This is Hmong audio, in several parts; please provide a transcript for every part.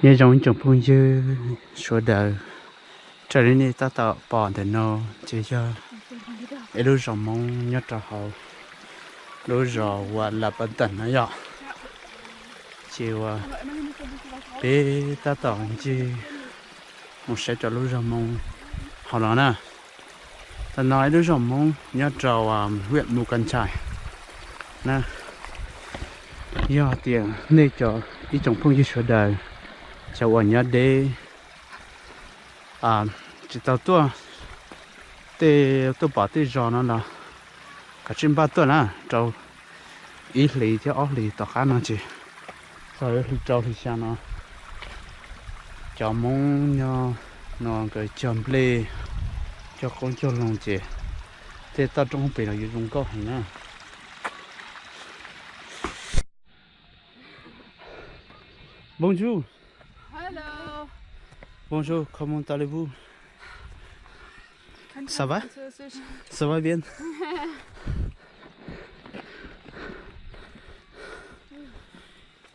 Nyob zoo ib tsoom phooj ywg sawv daws, raws li nej tab tom pom ntawm no ces yog ib lub zos Hmoob nyob rau hauv lub zos uas Las Pas Tawm no yom. Ces uas peb tab tom ncig mus saib rau lub zos Hmoob hauv no na. Tam no ib lub zos Hmoob nyob rau hwm Mus Kas Nchais na. Yog tias nej cov ib tsoom phooj ywg sawv daws, cov uas nyob deb tsis tau tuaj tej, tuaj pom tej zos no los kav tsij npaj tuaj na, rau ib hlis thiab ob hlis tom qab no ces txog hli rau hli xya no cov Hmoob nyob no nkawd cog nplej, cog qoob cog loo ces tej toj roob pem los yuav zoo nkauj heev na. Bonjour. Hello. Bonjour, comment allez-vous? Ça va? Ça va bien.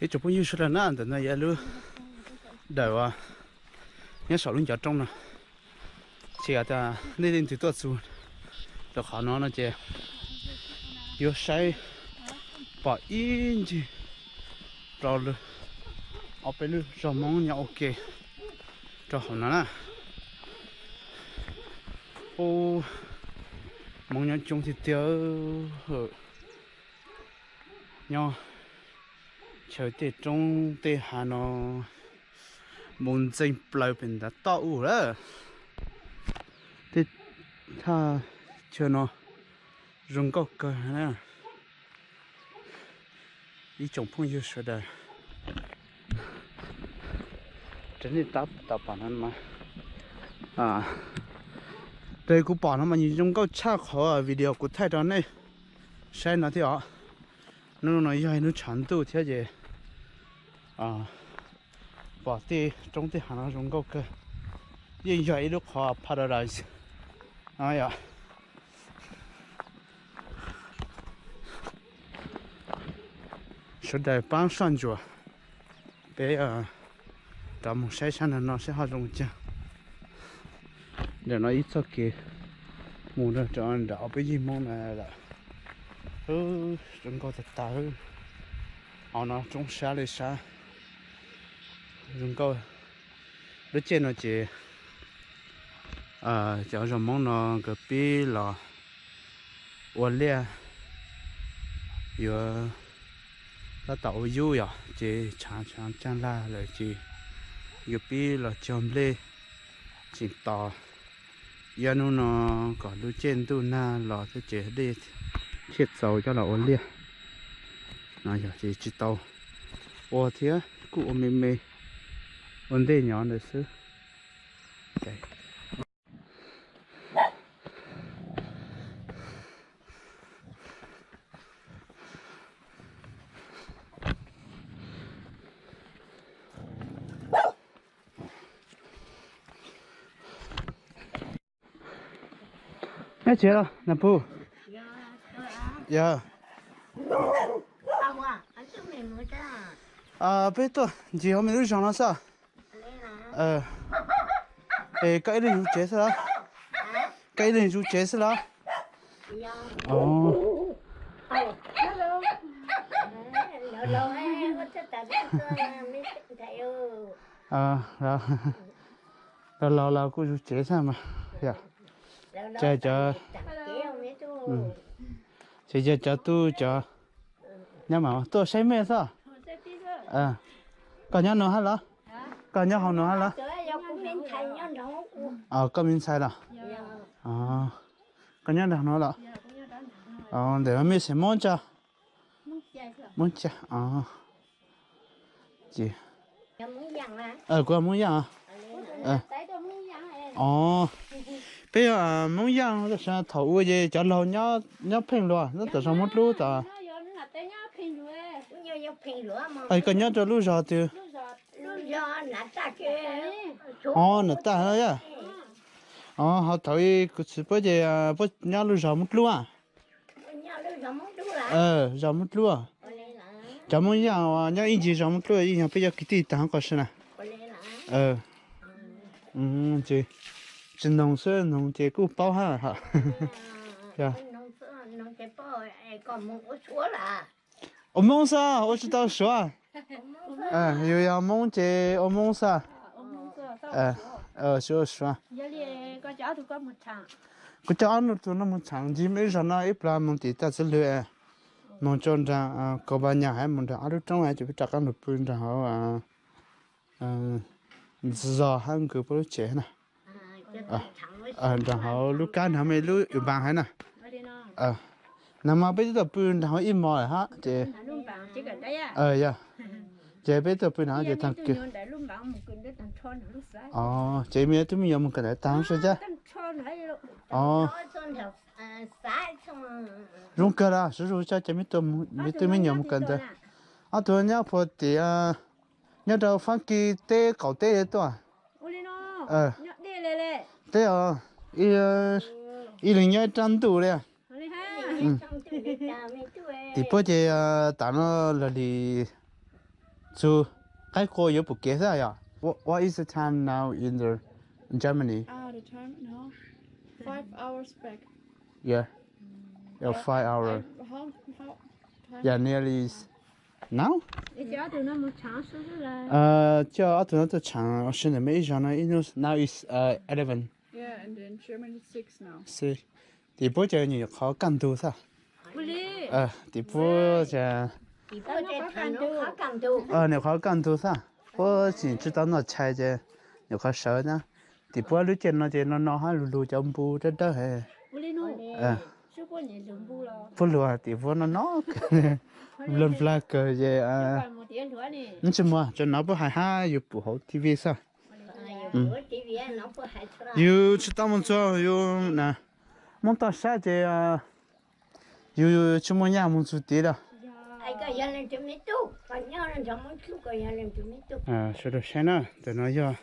Ib tsoom phooj ywg sawv daws na, ntawm no yog lub dawm uas nyob saum lub ncov roob no. Ces tias nej leej twg tuaj txug rau qhov no no ces yuav saib pom ib ncig rau ob peb lub zos Hmoob nyob ua ke rau hauv no na. Ub, Hmoob nyob coob tiag tiag. Nyob chaw tej roob tej hav no mus ntxeev plaws pem ntav toj ub lawm. Tej thaj chaw no zoo nkauj kawg na. Ib tsoom phooj ywg sawv daws, raws nej tab tom pom no mas, raws kuv pom no mas nws zoo nkauj tshaj qhov video kuv thaij rau nej saib no thiab os. Hnub no yog ib hnub tshav ntuj thiab ces pom tej roob tej hav no zoo nkauj kawg, yeej yog ib lub qhov paradise no yom. Sawv daws pab soj ntsuam, peb rov mus saib sab nraum no saib ho zoo cas. Ntawm no ib txoj kev mus rau nram ob peb yig Hmoob na lawm. Zoo nkauj tag tag. Hauv no roob sab li sab, zoo nkauj. Lub caij no ces cov zos Hmoob no nkawd pib los ua liaj, yuav tab tom ua yub yom, ces tshav tshav cag lag lawm ces yuav pib los cog nplej tseem tos ib ob hnub no kom lub caij ntuj nag los thiab ces dej thiaj txaus coj los ua liaj. No yog ces tsis tau ua thiab, kuj ua me me ua ntej nyob ntawd xwb. Nyob tsev los nag pug? Yog. Peb tuaj ncig hauv me lub zos no xwb. Es koj ib leeg zus tsev xwb los? Koj ib leeg zus tsev xwb los? Los laus los kuj zus tsev xwb mas. Ces cov, ces yog cov tub cov nyob mas tuaj saib mej xwb. Koj nyob no hab los? Koj nyob hauv no hab los? Koj me ntxhais los? Koj nyob nram no los? Ntawm mej xeem Moob tso. Moob Ca. Ces kuv Moob Yaaj. Peb yog Moob Yaaj, thaum ub ces cov laug nyob pheej luas, nyob tom zos Moob Dlub tod. Koj nyob rau lub zos twg? Os, Nam Taj yog. Os, ho thaum ub kuv txiv puab ces puab nyob lub zos Moob Dlub a. Zos Moob Dlub. Cov Moob Yaaj uas nyob ib ncig zos Moob Dlub yeej yog peb cov kwv tij tag qos si na. Ces tsis noog xwb, noog ces kuj paub hab. Ua Moob xwb, ua tsis tau Suav. Yus yog Moob ces ua Moob xwb. Tsis ua Suav. Kuv coj ob tug no mus tshaav ncig ib zog no ib plag moog tim Taj Xwb Lwg, moog tso nraag Kaus Npas Nyas hab moog nraag ob lub roob hab ces peb rov qaab lug pw nraag hauv zog hab nkws puab lub tsev na. Nraag hauv lub kab nraag me lub ub npaas hab na. Nag hmo peb twb tau pw nraag hauv ib hmos lawm hab ces, yog, ces peb tau pw nraag hauv ces taag kis. Ces me tub me nyuam moog kawm ntawv taag sub caab. Zoo kawg lawm, sub sub caab ces me tub me nyuam moog kawm ntawv. Ob tug nyob puag tim, nyob rau Faab Kis teb qaum teb tuaj. Teb os, ib leeg nyob ib rab ntuj li. Tim puab ces tam no lug li txug qaib qua yuav pum kev xwb yog. What, what is the time now in the Germany? Yeah. Yeah, five hour. Yeah, nearly now. Coj ob tug no tuaj tshaav ua si ntawm mej ib zog no, now is eleven. Tim puab ces nyuam qhuav kaj ntug xwb. Tim puab ces nyuam qhuav kaj ntug xwb, puab tseem tsis tau noj tshais ces nyuam qhuav sawv na. Tim puab lub caij no ces no no hab lug lug cov npu dawb dawb heev. Puab lug tim puab no no nplag nplag kawg ces, tsis muaj, tsuas nov puab hais hab yus pum hauv T V xwb. Yus tsis tau moog txug yus na, Moob toj sab ces yus tsis muaj nyaj moog txug tid lawm. Sawv daws saib na, ntawm no yog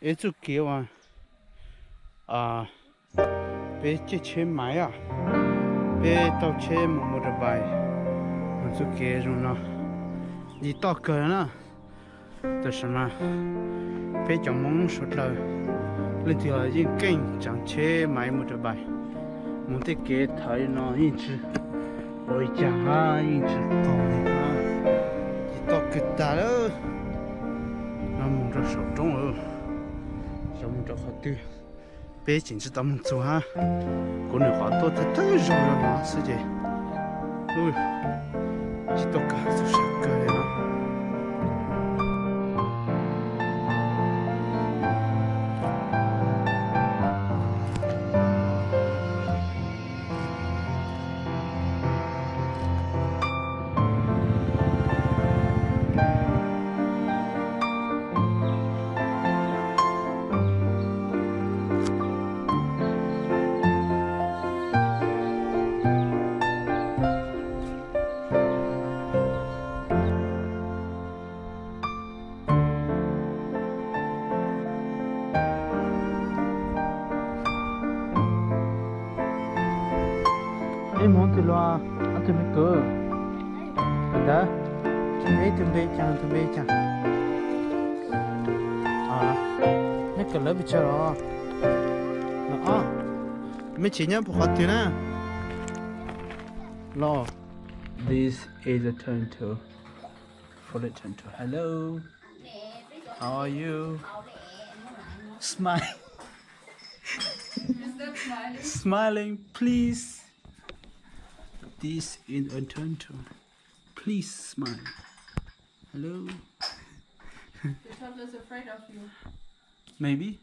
ib txuj kev uas peb caij tsheb maiv, peb taug tsheb moog motorbike, moog txuj kev zoo no, yig toj kawg na. Tam sim no peb cov Moob suav dlawg leej twg los yeej keej tsaav tsheb maiv motorbike moog tej kev thawv no yeej tsis ua li cas hab, yeej tsis qaug li hab. Yig toj kawg tag lawm. No moog rau saum roob, xyov moog rau qhov twg. Peb tseem tsis tau moog txug hab. Kuv nyuam qhuav tuaj thawj thawj zaug no xwb ces tsis tau kawg txug sab kawg li na. Peb moog twg los, ob tug me kwv? Ntawd, peb tug npe cas, tug npe cas? Neb kawm lawv pes tsawg los? Mej tseem nyob puag qhov twg na? Los, this is a turtle. Fully turtle. Hello. How are you? Smile. Smiling, please. This is a turtle. Please smile. Hello. The turtle is afraid of you. Maybe.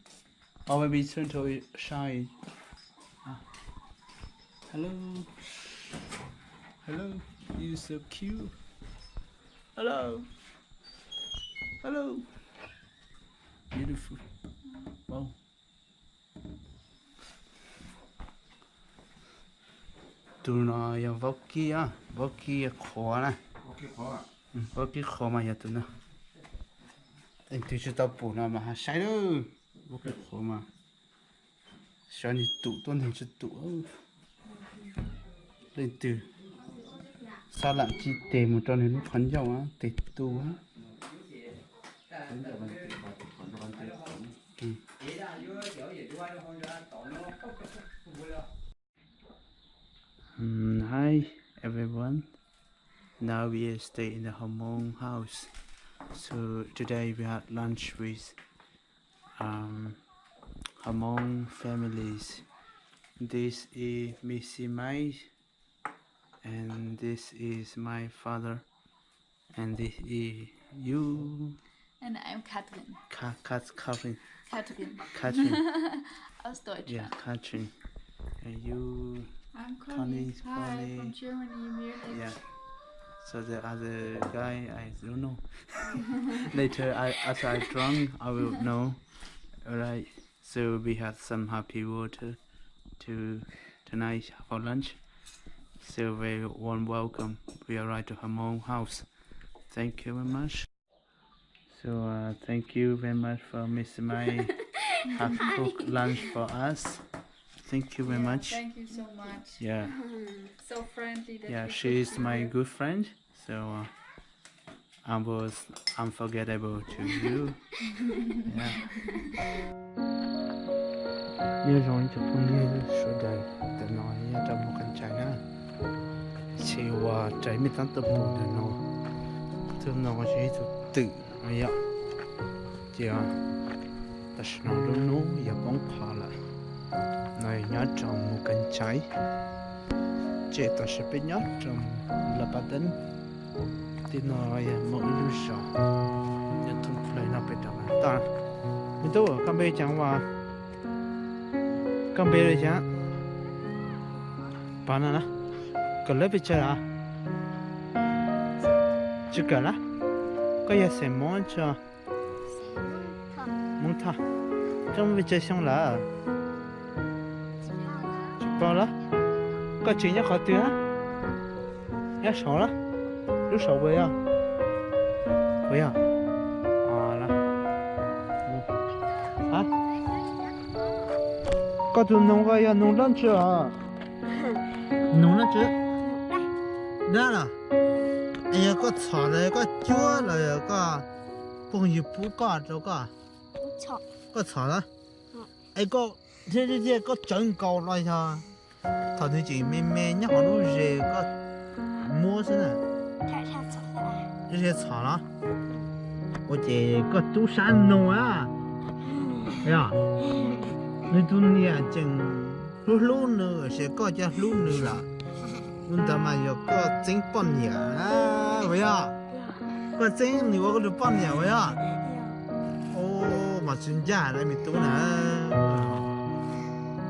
Or maybe turtle is shy. Ah. Hello. Hello. You so cute. Hello. Hello. Beautiful. Wow. Tus no yog vaub kib, vaub kib qhuav na. Vaub kib qhuav mas yog tus no. Leej twg tsis tau pum no mas ho saib lawm. Vaub kib qhuav mas xyov nws tum tuab neeg tsis tum. Leej twg xav lam ci tes mus rau nws lub qhov ncauj tes tu. Mm, hi everyone. Now we stay in the Hmong house. So today we had lunch with um, Hmong families. This is Missy Mai, and this is my father, and this is you. And I'm Catherine. Ka- Kat- Catherine. Catherine. Catherine. Aus Deutschland. Yeah, Catherine. And you, I'm Connie. Connie. Hi, Connie. From Germany, Munich. Yeah. So the other guy, I don't know. Later, I, as I drunk, I will know. All right. So we had some happy water to tonight for lunch. So very warm welcome. We arrived to Hmong house. Thank you very much. So uh, thank you very much for Miss Mai have cooked lunch for us. Thank you very much. Thank you so much. Yeah. So friendly that yeah, she is my good friend. So uh, I was unforgettable to you. Yeah. Nyob zoo ib tsoom phooj ywg sawv daws, tam no nyob rau Mus Kas Cais na, ces uas raws me tab tom pom ntawm no, tus no yog ib tug twm no yom. Ces tam sim no lub hnub yuav poob qho lawm. No nyob rau Mus Kas Cais, ces tam sim peb nyob rau Las Pas Dees. Tim no yog muaj ib lub zos nyob thoob plaws no pem rau toj. Me tub, koj npe cas as? Koj npe li cas? Pov no na. Kawm lawv pes tsawg lawm? Tsis kawm lawm. Koj yog xeem Hmoob tso? Hmoob Thoj. Koj muaj pes tsawg xyoo lawm? Tsis paub lawm. Koj tsev nyob qhov twg? Nyob saud lawm. Lub saud puas yog? Puas yog? Koj tus noog ko yog noog dab tsi os? Noog dab tsi? Dab los? Es yog koj txhom los yog koj cuab los yog koj phooj ywg pub koj rau koj? Koj txhom los? Es koj thiab thiab koj tsawv nkaus los yog thaum nws tseem me me nyob hauv lub zes koj muab xwb na? Lub zes txhom los? Ua ces koj tub sab noog a. Yog, nws tus niam tseem hlub hlub nws ces koj cia hlub nws lawm. Ua ntawd mas yog koj txeeb poj niam puas yog? Koj txeeb nws ua koj tus poj niam puas yog? Mas tsis ncaj na me tub na.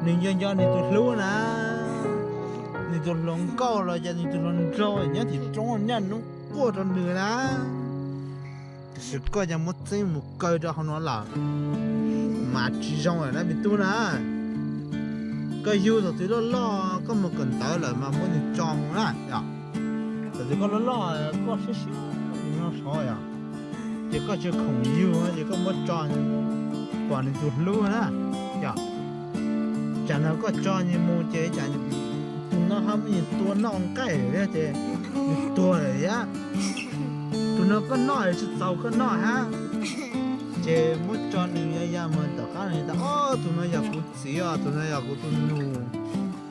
Nws nco nco nws tus hlub na, nws tus hluas nkauj los yog nws tus hluas nraug nyob tim roob nyaj hnub quaj rau nws na. Tiam sis koj cia muab txeeb mus kaw rau hauv no lawm, mas tsis zoo lawm na me tub na. Koj yug thaum twg loj loj koj mus kawm ntawv lawm mas muab nws tso mus na yom. Thaum twg koj loj loj koj siab siab nyob saud yom, ces koj tsis khoom yug ces koj muab tso, pom nws tus hlub na yom. Tsam no koj tso nws mus ces tsam tus no ho muab nws tua noj nqaij thiab ces nws tuag lawm thiab. Tus no koj noj tsis txaus koj noj hab, ces muab tso nws ya ya mus tom qab no tas, o, tus no yog kuv txiv os, tus no yog kuv tus nus,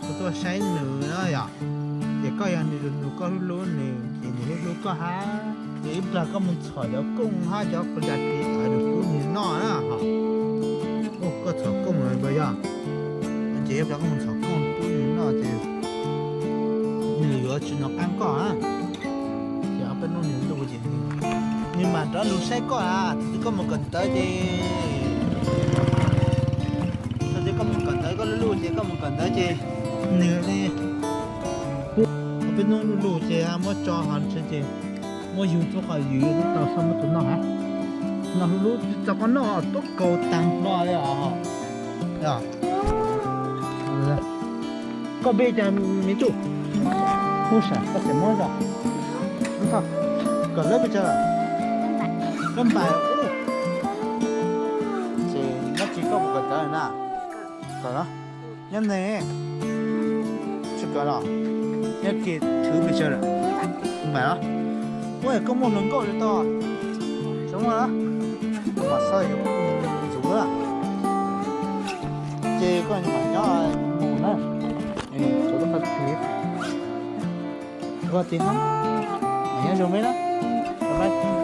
kuv tuaj saib nws na yom. Ces koj yog nws tus nus, koj hlub hlub nws ces nws hlub hlub koj hab. Ces ib plag koj mus txhom cov kooj hab cov qas das tis tawv nws pub nws noj na. Koj txhom kooj lawm puas yog? Ces ib plag koj mus txhom kooj pub nws noj ces nws yuav tsis nov qab koj na. Ces peb nub nws luj ces nws mam rov lug saib koj a. Thaum twg koj mus kawm ntawv ces, thaum twg koj mus kawm ntawv koj luj luj ces koj mus kawm ntawv ces nws li peb nub luj luj ces muab tso hov tsev ces muab yug tuaj qhov ywg tau xab muab tus noj hab. Noj hlub hlub tsis txaus koj noj tuab kaus taag hlo li os. Koj npe cas me tub? Hu sam koj xeem Moob zog. Kawm lab pes tsawg lawm? Lab npaim. Ces nyob tsis koj puas kawm ntawv na? Kawm los? Nyob ne, tsis kawm los? Nyob kis thwv pes tsawg lawm? Npaim los? Ua koj muaj hluas nkauj li tau. Tsis muaj los? Koj mam xav yuav ntxuav. Nyob mus na, tus lub qhov txhia, tus qhov txhia no, nyob zoo peb na, bye bye.